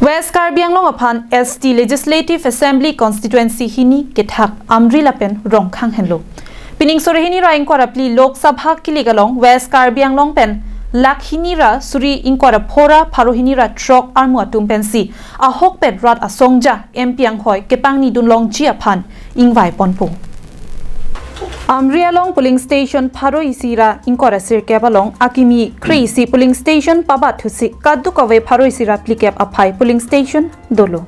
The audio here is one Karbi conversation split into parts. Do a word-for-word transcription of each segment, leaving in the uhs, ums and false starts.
West Karbi Anglong aphan S T Legislative Assembly Constituency hini kethak Amri lapen Rongkhang henlo. Pining sore hini ra ingkoi ra phli Lok Sabha kilik along West Karbi Anglong pen lakh hini ra suri ingkoi ra phora pharo hini ra throk armu atum pensi ahokpet rat asongja M P anghoi kepangnidun longji aphan ingvai ponpo. Amri along polling station pharo isi ra ingkoi ra sirkep along akimi kre isi polling station pabat thusi kadokave pharo isi ra phlikep aphai polling station dolo.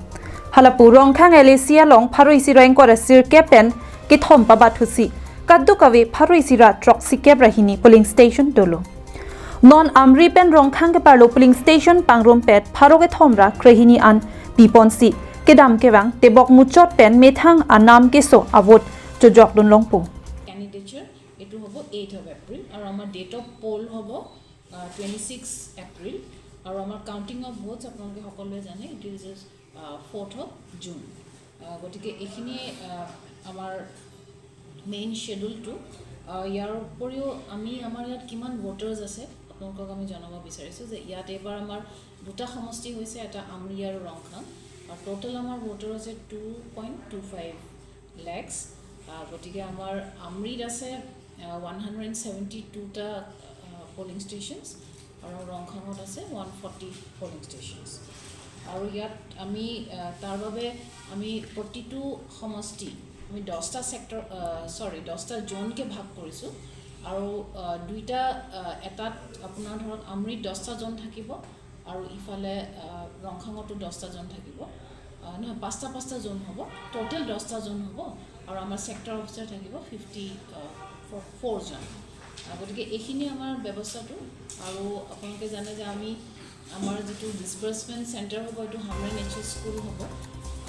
Halapu Rongkhang L A C along pharo isi ra ingkoi ra sirkep pen kethom pabat thusi kadokave pharo isi ra throksikep ra hini polling station dolo. Non Amri pen Rongkhang keparlo polling station pangrumpet pharo kethom ra krehini an piponsi kedam kevang tebok muchot pen methang anam keso avote chojokdun longpo. কেণ্ডিডেটছৰ এইটো হ'ব eighth of April আৰু আমাৰ date of pole হ'ব twenty six April আৰু আমাৰ counting of ভোটছ আপোনালোকে সকলোৱে জানে, it is fourth of June. গতিকে এইখিনিয়ে আহ, আমাৰ মেইন শ্বেডিউলটো। আহ, ইয়াৰ উপৰিও আমি আমাৰ ইয়াত কিমান ভোটাৰ্ছ আছে আপোনালোকক আমি জনাব বিচাৰিছোঁ যে ইয়াত এইবাৰ আমাৰ দুটা সমষ্টি হৈছে, এটা আমৰি আৰু ৰংখাং। আৰু টোটেল আমাৰ ভোটাৰ আছে টু পইণ্ট টু ফাইভ লেক্স। গতিকে আমাৰ আমৰিত আছে ওৱান হাণ্ড্ৰেড ছেভেণ্টি টুটা পলিং ষ্টেচনছ আৰু ৰংখাঙত আছে ওৱান ফৰ্টি পলিং ষ্টেচনছ। আৰু ইয়াত আমি আহ, তাৰ বাবে আমি প্ৰতিটো সমষ্টি আমি দহটা ছেক্টৰ, চৰি, দহটা জ'নকৈ ভাগ কৰিছোঁ। আৰু আহ, দুইটা আহ, এটাত আপোনাৰ ধৰক আমৰিত দহটা জ'ন থাকিব আৰু ইফালে আহ, ৰংখাঙতো দহটা জ'ন থাকিব। আহ, নহয়, পাঁচটা পাঁচটা জ'ন হ'ব, টোটেল দহটা জ'ন হ'ব। আৰু আমাৰ ছেক্টৰ অফিচাৰ থাকিব ফিফটি ফ'ৰজন। আহ, গতিকে এইখিনি আমাৰ ব্যৱস্থাটো। আৰু আপোনালোকে জানে যে আমি আমাৰ যিটো ডিছবাৰ্চমেণ্ট চেণ্টাৰ হ'ব, এইটো হামৰেং এইচ এছ স্কুল হ'ব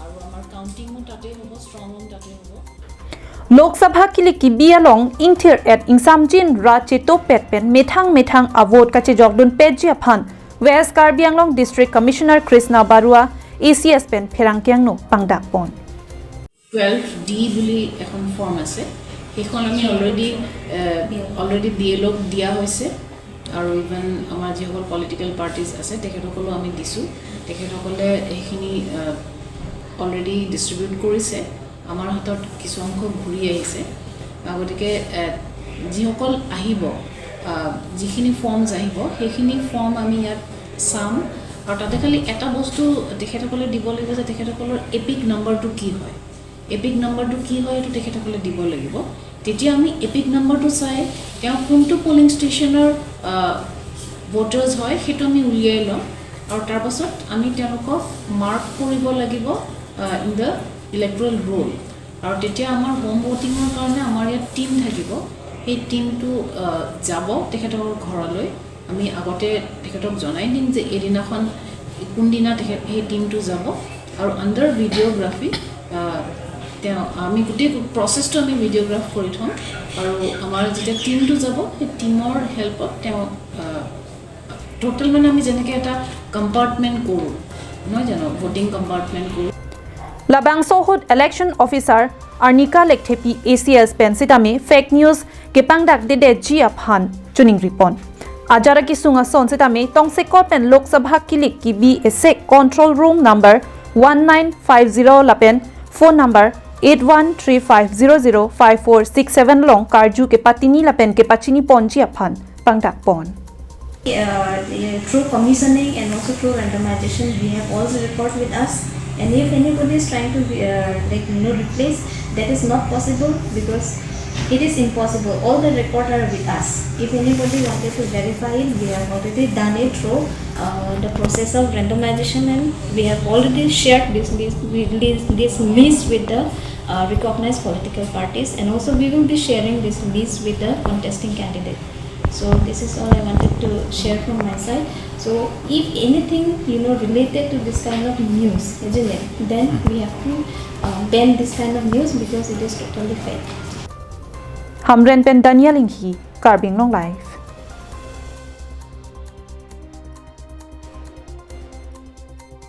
আৰু আমাৰ কাউণ্টিঙো তাতেই হ'ব, ষ্ট্ৰং ৰুম তাতেই হ'ব। Lok Sabha kilik kibi along ingthir-et ingsamjin ra chetopet pen methang methang avote kachejokdunpetji aphan West Karbi Anglong District Commissioner Krishna Barua A C S pen pherangke angno pangdakpon. Twelve D বুলি এখন form আছে, সেইখন আমি already already B L অ'ক দিয়া হৈছে আৰু ইভেন আমাৰ যিসকল পলিটিকেল পাৰ্টিজ আছে তেখেতসকলো আমি দিছোঁ। তেখেতসকলে সেইখিনি অলৰেডি ডিষ্ট্ৰিবিউট কৰিছে, আমাৰ হাতত কিছু অংশ ঘূৰি আহিছে। আহ, গতিকে আহ, যিসকল আহিব, আহ, যিখিনি ফৰ্মছ আহিব সেইখিনি ফৰ্ম আমি ইয়াত চাম। আৰু তাতে খালি এটা বস্তু তেখেতসকলে দিব লাগিব যে তেখেতসকলৰ এপিক নাম্বাৰটো কি হয়, এপিক নাম্বাৰটো কি হয় সেইটো তেখেতসকলে দিব লাগিব। তেতিয়া আমি এপিক নাম্বাৰটো চাই তেওঁ কোনটো পলিং ষ্টেচনৰ ভোটাৰ্ছ হয় সেইটো আমি উলিয়াই ল'ম আৰু তাৰপাছত আমি তেওঁলোকক মাৰ্ক কৰিব লাগিব ইন দ্য ইলেক্টৰেল ৰোল। আৰু তেতিয়া আমাৰ হোম ভোটিঙৰ কাৰণে আমাৰ ইয়াত টীম থাকিব, সেই টীমটো যাব তেখেতৰ ঘৰলৈ। আমি আগতে তেখেতক জনাই দিম যে এইদিনাখন কোনদিনা তেখেত সেই টীমটো যাব আৰু আণ্ডাৰ ভিডিঅ'গ্ৰাফী তেওঁ আমি গোটেই প্ৰচেছটো আমি ভিডিঅ'গ্ৰাফ কৰি থ'ম। আৰু আমাৰ যেতিয়া টীমটো যাব সেই টীমৰ হেল্পত তেওঁ টোটেল মানে আমি যেনেকৈ এটা কম্পাৰ্টমেণ্ট কৰোঁ নহয় জানো, ভোটিং কম্পাৰ্টমেণ্ট কৰোঁ। Labangso ahut Election Officer Arnika Lekthepi A C S pen sitame fake news kepangdakdedetji aphan chuningripon. Ajara kesung ason sitame tongsekot pen Lok Sabha kilik kibi isi control room number one nine five zero lapen phone number eight one three five zero zero five four six seven along karju kepatini lapen kepachiniponji aphan pangdakpon. Uh, through commissioning and also through randomization, we have all the record with us. And if anybody is trying to be, uh, like you know replace, that is not possible because it is impossible. All the record are with us. If anybody wanted to verify it, we have already done it through uh, the process of randomization, and we have already shared this list, this, this list with the uh, recognized political parties, and also we will be sharing this list with the contesting candidate. So this is all I wanted to share from my side. So if anything you know related to this kind of news, isn't it, then we have to uh, ban this kind of news because it is totally fake. Hamren pen Daniel Inghi, Karbi Anglong Live.